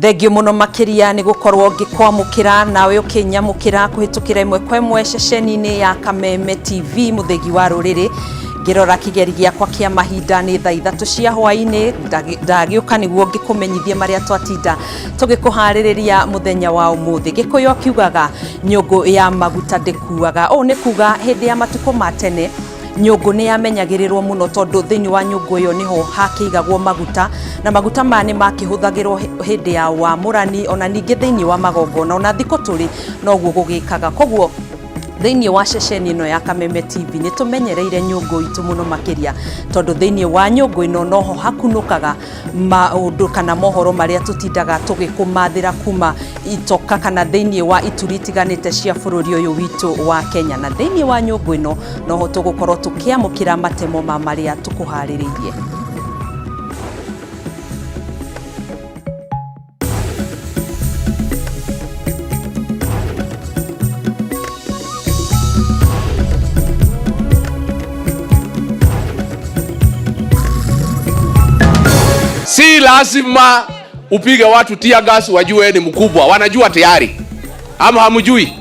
Thengio muno makiria ni gukorwo ngikwamukira nawe ukinyamukira kuhitukira imwe kwa imwe ceceni-ini ya Kameme TV muthegi wa ruriri. Ngirora kigeri giakwa kia mahinda ni thaa 3 cia hwaini, ndagiuka niguo ngikumenyithie maria twatinda tugikuhaririria muthenya wa umuthi. Gikuyu akiugaga nyungu ya maguta ndikuaga. Uu ni kuga hindi ya matuko ma tene nyungu ni yamenyagĩrĩrwo mũno tondu thĩinĩ wa nyungu ĩyo niho hakĩigagwo maguta, na maguta maya nĩ makĩhũthagĩrwo hĩndĩ ya wamũrani ona ningĩ thĩinĩ wa magongona, ona thikũ tũrĩ noguo gũgĩkaga. Koguo thĩinĩ wa ceceni ĩno ya Kameme TV nĩ tũmenyereire nyũngũ itũ mũno makĩria, tondũ thĩinĩ wa nyũngũ ĩno noho hakunũkaga maũndũ kana mohoro marĩa tũtindaga tũgĩkũmathĩra kuma itoka kana thĩinĩ wa ituri itiganĩte cia bũrũri ũyũ witũ wa Kenya. Na thĩinĩ wa nyũngũ ĩno noho tũgũkorwo tũkĩamũkĩra matemo ma marĩa tũkũharĩrĩirie. Si lazima upige watu tear gas wajue ni mkubwa, wanajua tayari. Ama hamjui?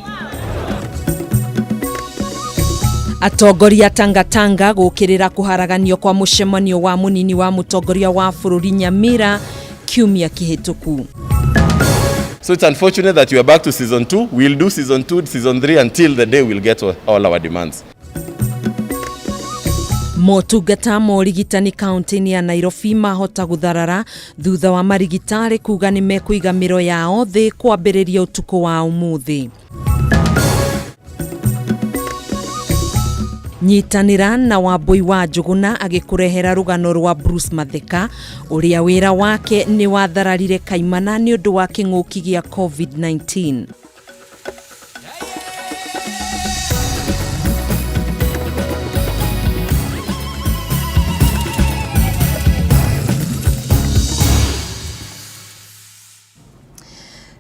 Atongoria Tangatanga gũkĩrĩra kũharaganio kwa mũcemanio wa mũnini wa mũtongoria wa bũrũri Nyamira kiumia kĩhĩtũku. So it's unfortunate that you are back to season 2. We'll do season 2, season 3 until the day we'll get all our demands. Motungata ma ũrigitani kaunti-inĩ ya Nairobi mahota gũtharara thutha wa marigitari kuga nĩ mekũiga mĩro yao thĩ kwambĩrĩria ũtukũ wa ũmũthĩ. Nyitanĩra na Wambui wa Njũgũna agĩkũrehera rũgano rwa Bruce Matheka ũrĩa wĩra wake nĩ wathararire kaimana nĩ ũndũ wa kĩng'ũki gĩa COVID-19.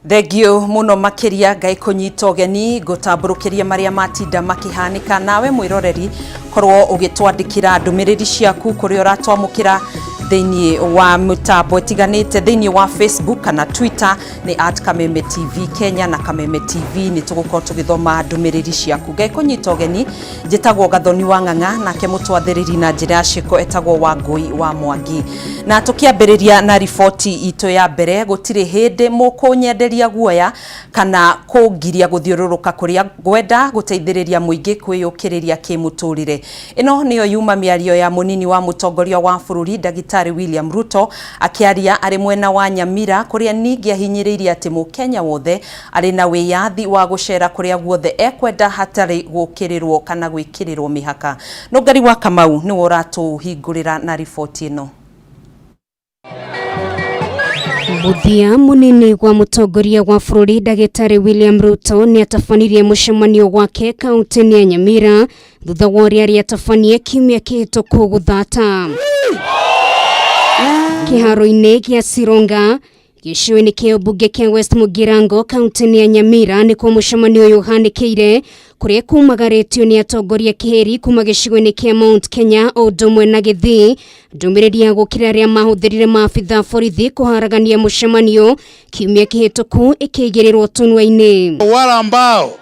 Thengio muno makiria Ngai kunyita ũgeni ngũtambũrũkĩrie marĩa matinda makĩhanĩka. Nawe mwĩroreri korwo ũgĩtwandĩkĩra ndũmĩrĩri ciaku kũrĩa ũratwamũkĩra thĩinĩ wa mĩtambo ĩtiganĩte thĩinĩ wa Facebook kana Twitter nĩ at Kameme TV Kenya na Kameme TV, nĩ tũgũkorwo tũgĩthoma ndũmĩrĩri ciaku. Ngai kũnyita ũgeni, njĩtagwo Gathoni wa Ng'ang'a, nake mũtwathĩrĩri na njĩra ya ciĩko etagwo Wangũi wa Mwangi. Na tũkĩambĩrĩria na riboti itũ ya mbere, gũtirĩ hĩndĩ mũkũnyenderia guoya kana kũngiria gũthiũrũrũka kũrĩa ngwenda gũteithĩrĩria mũingĩ kwĩyũkĩrĩria kĩmũtũrĩre. Ĩno nĩyo yuma mĩario ya mũnini wa mũtongoria wa bũrũri Ndagĩtarĩ William Ruto akĩaria arĩ mwena wa Nyamira kũrĩa ningĩ ahinyĩrĩirie atĩ mũkenya wothe arĩ na wĩyathi wa gũcera kũrĩa guothe ekwenda hatarĩ gũkĩrĩrwo kana gwĩkĩrĩrwo mĩhaka. Nũngari wa Kamau nĩwe ũratũhingũrĩra na riboti ĩno. Mũthia mũnini wa mũtongoria wa bũrũri Ndagĩtarĩ William Ruto nĩ atabanirie mũcemanio wake kaunti-inĩ ya Nyamira thutha wa ũrĩa arĩatabanie kiumia kĩhĩtũku gũthata. Kĩharo-inĩ gĩa Sironga gĩcigo-inĩ kĩa mbunge kĩa West Mugirango kaunti-inĩ ya Nyamira nĩkuo mũcemanio ũyũ ũhanĩkĩire, kũrĩa kumagarĩtio nĩ atongoria kĩhĩri kuma gĩcigo-inĩ kĩa Mount Kenya o ũndũ ũmwe na Gĩthii. Ndũmĩrĩri ya gũkĩra arĩa mahũthĩrire maabitha borithi kũharagania mũcemanio kiumia kĩhĩtũku ĩkĩigĩrĩrwo tũnua-inĩ. Wale ambao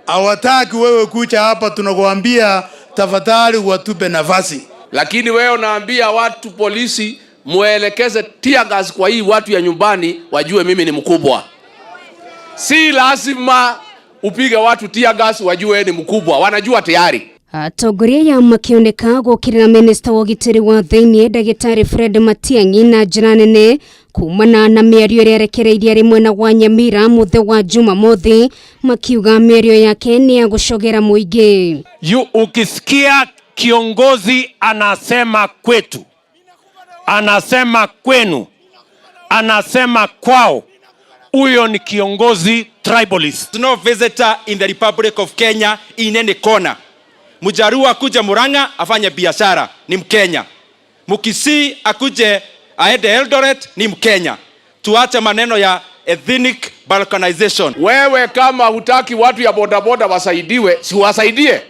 hawataki wewe kuja hapa, tunakuambia tafadhali watupe nafasi. Lakini wewe unaambia watu polisi muelekeze tear gas kwa hii watu ya nyumbani wajue mimi ni mkubwa. Si lazima upige watu tear gas wajue ni mkubwa, wanajua tayari. Atongoria ya makĩoneka gũkĩrĩra minista wa ũgitĩri wa thĩinĩ Ndagĩtarĩ Fred Matiang'i na njĩra nene kumana na mĩario ĩrĩa erekereirie arĩ mwena wa Nyamira mũthĩ wa Jumamothi, makiuga mĩario yake nĩ ya gũcogera mũingĩ. Ukisikia kiongozi anasema kwetu, anasema kwenu, anasema kwao, huyo ni kiongozi tribalist. There's no visitor in the Republic of Kenya in any corner. Mjaruo akuje Murang'a afanye biashara ni Mkenya. Mukisii akuje aende Eldoret ni Mkenya. Tuache maneno ya ethnic balkanization. Wewe kama hutaki watu ya bodaboda wasaidiwe, si wasaidie.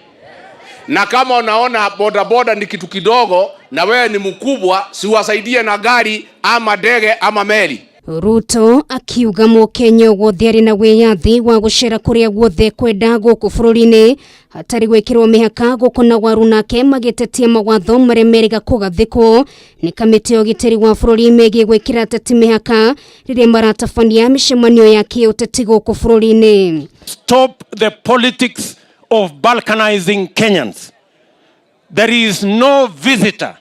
Na kama unaona bodaboda ni kitu kidogo na wewe ni mkubwa, si wasaidie na gari ama ndege ama meli. Ruto akiuga Mũkenya wothe arĩ na wĩyathi wa gũcera kũrĩa guothe kwenda gũkũ bũrũri-inĩ hatarĩ gwĩkĩrwo mĩhaka gũkũ na waru nake magĩtetia mawatho marĩa merĩga kũgathĩkwo nĩ kamĩtĩ ya ũgitĩri wa bũrũri megiĩ gwĩkĩra ateti mĩhaka rĩrĩa maratabania mĩcemanio ya kĩũteti gũkũ bũrũri-inĩ. Stop the politics of balkanizing Kenyans. There is no visitor.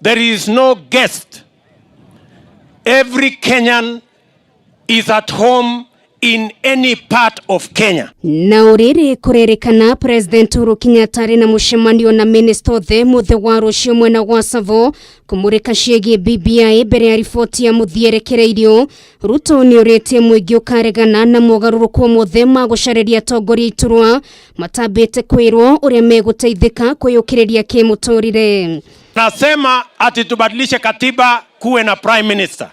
There is no guest. Every Kenyan is at home in any part of Kenya. Na ũrĩrĩ kũrerĩkana President Uhuru Kenyatta arĩ na mũcemanio na minista othe mũthĩ wa rũciũ mwena wa Tsavo kũmũrĩka ciĩgiĩ BBI mbere ya riboti ya mũthia ĩrekereirio. Ruto nĩ ũrĩtie mũingĩ ũkaregana na mogarũrũku mothe ma gũcarĩria atongoria iturwa matambĩte kwĩrwo ũrĩa megũteithĩka kwĩyũkĩrĩria kĩmũtũrĩre. Tunasema ati tubadilishe katiba kuwe na prime minister.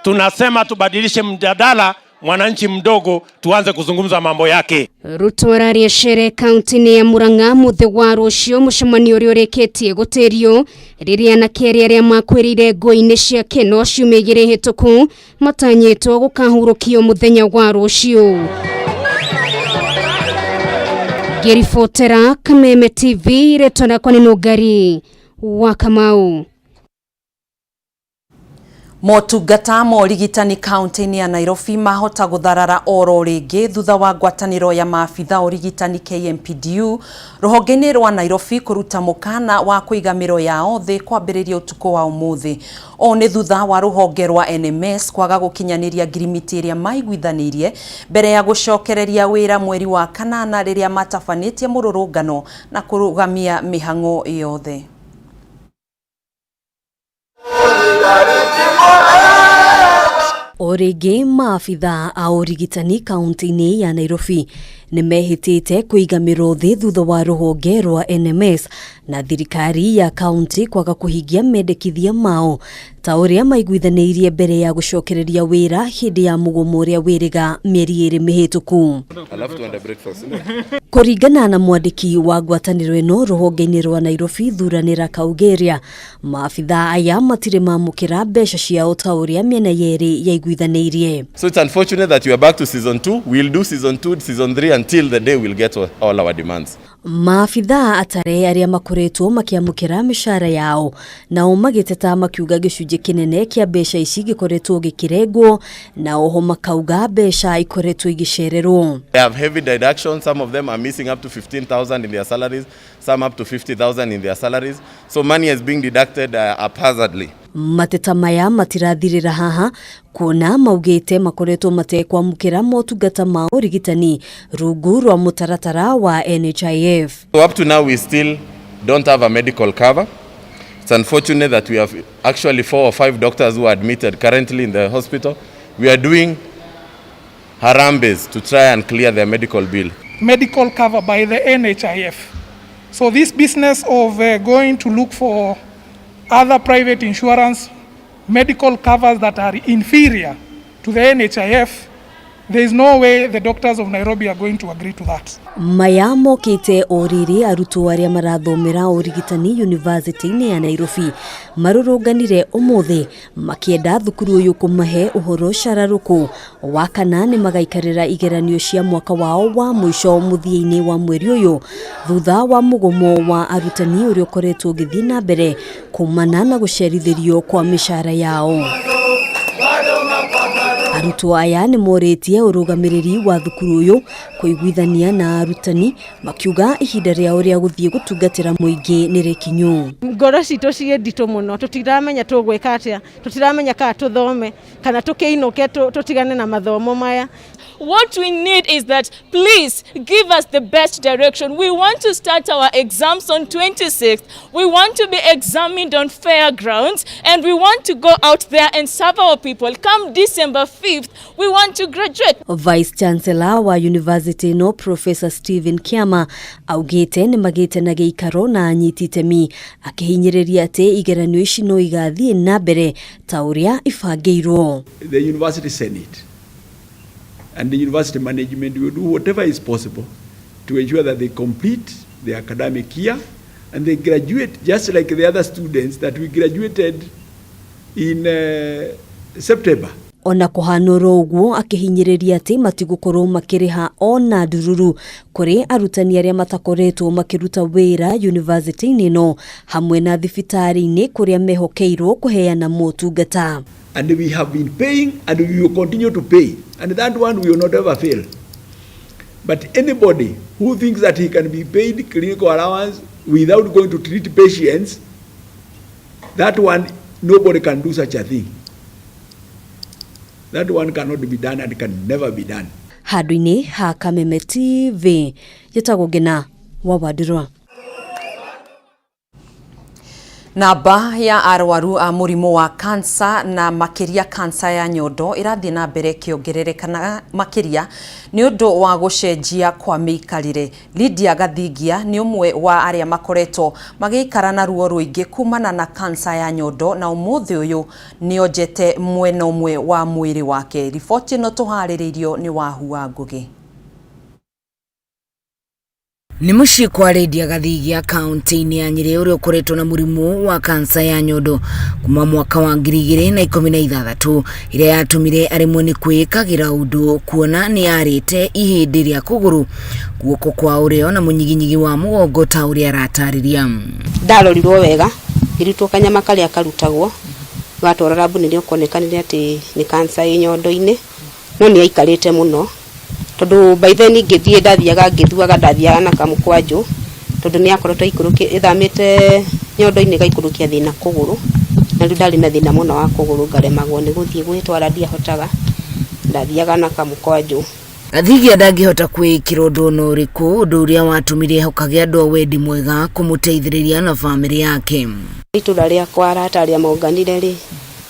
Tunasema tubadilishe mjadala, mwananchi mdogo tuanze kuzungumza mambo yake. Ruto araria cere kaunti-inĩ ya Murang'a mũthĩ wa rũciũ mũcemanio ũrĩa ũrĩkĩtie gũtĩrio rĩrĩa anake erĩ arĩa makuĩrĩire ngũi-inĩ cia Keno ciumia igĩrĩ hĩtũku matanyĩtwo gũkahurũkio mũthenya wa rũciũ. Ngĩribotera Kameme TV, rĩtwa rĩakwa nĩ Nũngari wa Kamau. Motungata ma ũrigitani kaunti-inĩ ya Nairobi mahota gũtharara oro rĩngĩ thutha wa ngwatanĩro ya maabitha ũrigitani KMPDU rũhonge-inĩ rwa Nairobi kũruta mũkana wa kũiga mĩro yao thĩ kwambĩrĩria ũtukũ wa ũmũthĩ. Ũũ nĩ thutha wa rũhonge rwa NMS kwaga gũkinyanĩria ngirimiti ĩrĩa maiguithanĩirie mbere ya gũcokereria wĩra mweri wa kanana rĩrĩa matabanĩtie mũrũrũngano na kũrũgamia mĩhang'o yothe. O rĩngĩ maabitha a ũrigitani kaunti-inĩ ya Nairobi nĩ mehĩtĩte kũiga mĩro thĩ thutha wa rũhonge rwa NMS na thirikari ya kaunti kwaga kũhingia mendekithia mao ta ũrĩa maiguithanĩirie mbere ya gũcokereria wĩra hĩndĩ ya mũgomo ũrĩa wĩrĩga mĩeri ĩrĩ mĩhĩtũku. Alafu tuende breakfast. Kũringana na mwandĩki wa ngwatanĩro ĩno rũhonge-inĩ rwa Nairobi Thuranĩra Kaugeria, maabitha aya matirĩ mamũkĩra mbeca ciao ta ũrĩa mĩena yerĩ yaiguithanĩirie. So it's unfortunate that we are back to season 2. We'll do season 2, season 3 until the day we'll get all our demands. Maabitha atare arĩa makoretwo makĩamũkĩra mĩcara yao nao magĩteta makiuga gĩcunjĩ kĩnene kĩa mbeca ici gĩkoretwo gĩkĩrengwo na oho makauga mbeca ikoretwo igĩcererwo. They have heavy deductions. Some of them are missing up to 15,000 in their salaries, some up to 50,000 in their salaries. So money is being deducted haphazardly. Mateta maya matirathirĩra haha kuona maugĩte makoretwo matekwamũkĩra motungata ma ũrigitani rungu rwa mũtaratara wa NHIF. So up to now, we still don't have a medical cover. It's unfortunate that we have actually 4 or 5 doctors who are admitted currently in the hospital. We are doing harambees to try and clear their medical bill. Medical cover by the NHIF. So this business of going to look for other private insurance medical covers that are inferior to the NHIF, there is no way the doctors of Nairobi are going to agree to that. Maya mokĩte o rĩrĩ arutwo arĩa marathomera ũrigitani yunivasĩtĩ-inĩ ya Nairobi marũrũnganire ũmũthĩ makĩenda thukuru ũyũ kũmahe ũhoro cararũkũ wa kana nĩ magaikarĩra igeranio cia mwaka wao wa mũico mũthia-inĩ wa mweri ũyũ thutha wa mũgomo wa arutani ũrĩa ũkoretwo ũgĩthiĩ na mbere kumana na gũcerithĩrio kwa mĩcara yao. Arutwo aya nĩ morĩtie ũrũgamĩrĩri wa thukuru ũyũ kũiguithania na arutani makiuga ihinda rĩao rĩa gũthiĩ gũtungatĩra mũingĩ nĩ rĩkinyu. Ngoro citũ ciĩ nditũ mũno, tũtiramenya tũgwĩka atĩa, tũtiramenya kana tũthome kana tũkĩinũke tũtigane na mathomo maya. What we need is that please give us the best direction. We want to start our exams on 26th. We want to be examined on fair grounds, and we want to go out there and serve our people. Come December 5th, we want to graduate. Vice Chancellor wa University no Professor Stephen Kiama augĩte nĩ magĩte na gĩikaro na anyiti itemi akĩhinyĩrĩria atĩ igeranio ici no igathiĩ na mbere ta ũrĩa ibangĩirwo. The University Senate and the university management will do whatever is possible to ensure that they complete the academic year and they graduate just like the other students that we graduated in September. Ona kũhana oro ũguo akĩhinyĩrĩria atĩ matigũkorwo makĩrĩha ona ndururu kũrĩ arutani arĩa matakoretwo makĩruta wĩra yunivasĩtĩ-inĩ ĩno hamwe na thibitarĩ-inĩ kũrĩa mehokeirwo kũheana motungata. And we have been paying and we will continue to pay and that one will not ever fail. But anybody who thinks that he can be paid clinical allowance without going to treat patients, that one, nobody can do such a thing. That one cannot be done and can never be done. Handũ-inĩ ha Kameme TV, njĩtagwo Ngĩna wa Wandirwa. Namba ya arwaru a mũrimũ wa kansa na makĩria kansa ya nyondo ĩrathiĩ na mbere ĩkĩongerereka na makĩria nĩ ũndũ wa gũcenjia kwa mĩikarĩre. Lydia Gathingia nĩ ũmwe wa arĩa makoretwo magĩikara na ruo rũingĩ kumana na kansa ya nyondo na ũmũthĩ ũyũ nĩonjete mwena ũmwe wa mwĩrĩ wake. Riboti ĩno tũharĩrĩirio nĩ Wahu wa Ngũgĩ. Nĩ mũciĩ kwa Lydia Gathigia kaunti-inĩ ya Nyĩrĩ ũrĩa ũkoretwo na mũrimũ wa kansa ya nyondo kuma mwaka wa 2016 ĩrĩa yatũmire aremwo nĩ kwĩĩkagĩra ũndũ kuona nĩ yarĩte ihĩndĩ rĩa kũgũrũ, guoko kwa ũrĩo na mũnyiginyigi wa mũgongo ta ũrĩa aratarĩria. Ndarorirwo wega ngĩrutwo kanyama karĩa karutagwo gatwarwo rabu nĩrĩo konekanire atĩ nĩ kansa ĩ nyondo-inĩ no nĩ yaikarĩte mũno tondũ by then ngĩthiĩ ndathiaga ngĩthuaga ndathiaga na kamũkwanjũ tondũ nĩ yakoretwo ĩthamĩte nyondo-inĩ ĩgaikũrũkia thĩna kũgũrũ na rĩu ndarĩ na thĩna mũno wa kũgũrũ ngaremagwo nĩ gũthiĩ gwĩtwara ndiahotaga ndathiaga na kamũkwanjũ. Gathigia ndangĩhota kwĩĩkĩra ũndũ ona ũrĩkũ ũndũ ũrĩa watũmire ehokage andũ a wendi mwega kũmũteithĩrĩria na bamĩrĩ yake. Itũra rĩakwa arata arĩa monganire rĩ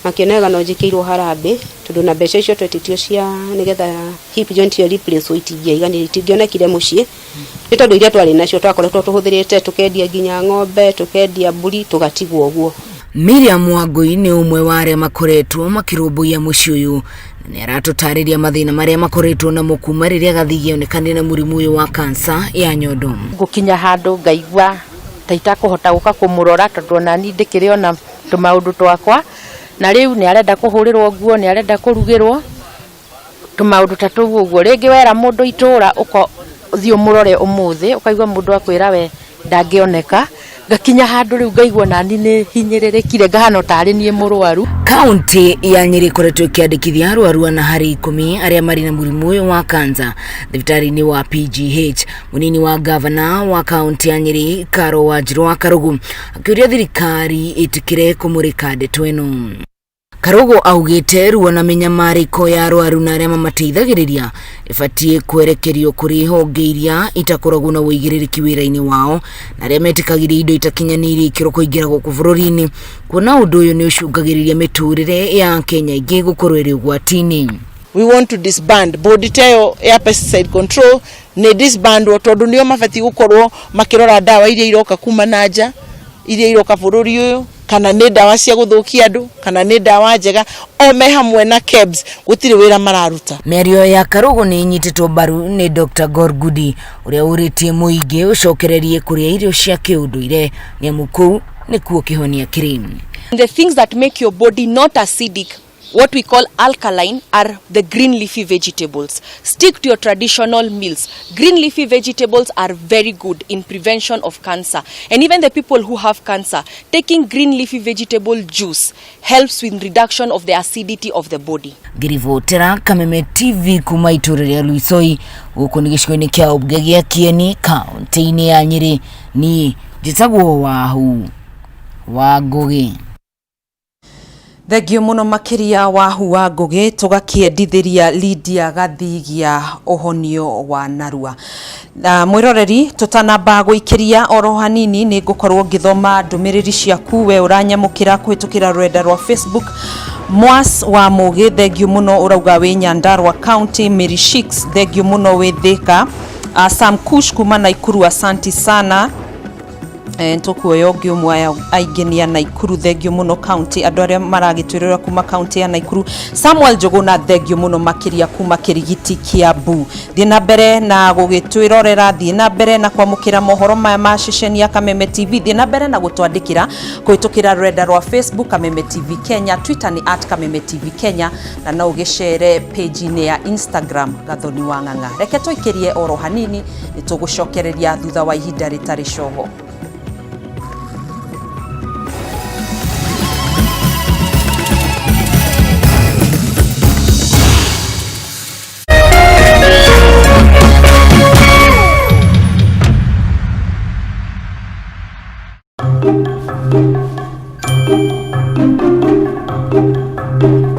makĩona no njĩkĩirwo harambĩ tondũ na mbeca icio twetĩtio cia nĩgetha hip joint ĩyo replace itingĩaiganire itingĩonekire mũciĩ nĩ tondũ iria twarĩ nacio twakoretwo tũhũthĩrĩte tũkendia nginya ng'ombe tũkendia mbũri tũgatigwo ũguo. Miriam Wangui nĩ ũmwe wa arĩa makoretwo makĩrũmbũiya mũciĩ ũyũ na nĩ aratũtarĩria mathĩna marĩa makoretwo namo kuma rĩrĩa Gathigia onekanire na mũrimũ ũyũ wa kansa ya nyondo. Ngũkinya handũ ngaigua ta itakũhota gũka kũmũrora tondũ ona niĩ ndĩkĩrĩ ona tũmaũndũ twakwa na rĩu nĩ arenda kũhũrĩrwo nguo nĩ arenda kũrugĩrwo tũmaũndũ ta tũu ũguo. Rĩngĩ wera mũndũ itũra ũthiĩ ũmũrore ũmũthĩ ũkaigua mũndũ akwĩra we ndangĩoneka ngakinya handũ rĩu ngaigua nani nĩ hinyĩrĩrĩkire ngahana tarĩ niĩ mũrwaru. Kaunti ya Nyĩrĩ ĩkoretwo ĩkĩandĩkithia arwaru ana harĩ 10 arĩa marĩ na mũrimũ ũyũ wa kansa thibitarĩ-inĩ wa PGH. Mũnini wa gavana wa kaunti ya Nyĩrĩ Karo Wanjirũ wa Karugu akĩũria thirikari ĩtĩkĩre kũmũrĩka ndeto ĩno. Karugu augĩte ruo na mĩnyamarĩko ya arwaru na arĩa mamateithagĩrĩria ĩbatiĩ kwerekerio kũrĩ honge iria itakoragwo na ũigĩrĩrĩki wĩra-inĩ wao na arĩa metĩkagĩria indo itakinyanĩirie ikĩro kũingĩra gũkũ bũrũri-inĩ kuona ũndũ ũyũ nĩ ũcũngagĩrĩria mĩtũrĩre ya Kenya ingĩ gũkorwo ĩrĩ ũgwati-inĩ. We want to disband board ĩyo ya pesticide control nĩ disbandwo tondũ nĩo mabatiĩ gũkorwo makĩrora ndawa iria iroka kuma na nja iria iroka bũrũri ũyũ kana nĩ ndawa cia gũthũkia andũ kana nĩ ndawa njega o me hamwe na KEBS gũtirĩ wĩra mararuta. Mĩario ya Karugu nĩ ĩnyitĩtwo mbaru nĩ Dr. Gorgudi ũrĩa ũrĩtie mũingĩ ũcokererie kũrĩa irio cia kĩũndũire nĩamu kũu nĩkuo kĩhonia kĩrĩ. The things that make your body not acidic, what we call alkaline, are the green leafy vegetables. Stick to your traditional meals. Green leafy vegetables are very good in prevention of cancer. And even the people who have cancer, taking green leafy vegetable juice helps with reduction of the acidity of the body. Ngĩribotera Kameme TV kuma itũũra rĩa Luisoi gũkũ nĩ gĩcigo-inĩ kĩa ũmbunge gĩa Kieni kaunti-inĩ ya Nyĩrĩ niĩ njĩtagwo Wahu wa Ngũgĩ. Thengio mũno makĩria Wahu wa Ngũgĩ tũgakĩendithĩria Lydia Gathigia ũhonio wa narua. Mwĩroreri tũtanamba gũikĩria oro hanini nĩ ngũkorwo ngĩthoma ndũmĩrĩri ciaku we ũranyamũkĩra kũhĩtũkĩra rũrenda rwa Facebook. Mwas wa Mũgĩ thengio mũno ũrauga wĩ Nyandarua County. Mary Shicks thengio mũno wĩ Thika. Sam Kush kuma Naikuru asanti sana. Nĩtũkuoya ũngĩ ũmwe, aya aingĩ nĩ a Naikuru. Thengio mũno county, andũ arĩa maragĩtwĩrora kuma county ya Naikuru. Samuel Njũgũna, thengio mũno makĩria kuma Kĩrigiti Kiambu. Thiĩ na mbere na gũgĩtwĩrorera, thiĩ na mbere na kwamũkĩra mohoro maya ma ceceni ya Kameme TV, thiĩ na mbere na gũtwandĩkĩra kũhĩtũkĩra rũrenda rwa Facebook Kameme TV Kenya, Twitter nĩ at Kameme TV Kenya, na no ũgĩcere page-inĩ ya Instagram Gathoni wa Ng'ang'a. Reke tũikĩrie oro hanini, nĩ tũgũcokereria thutha wa ihinda rĩtarĩ coho.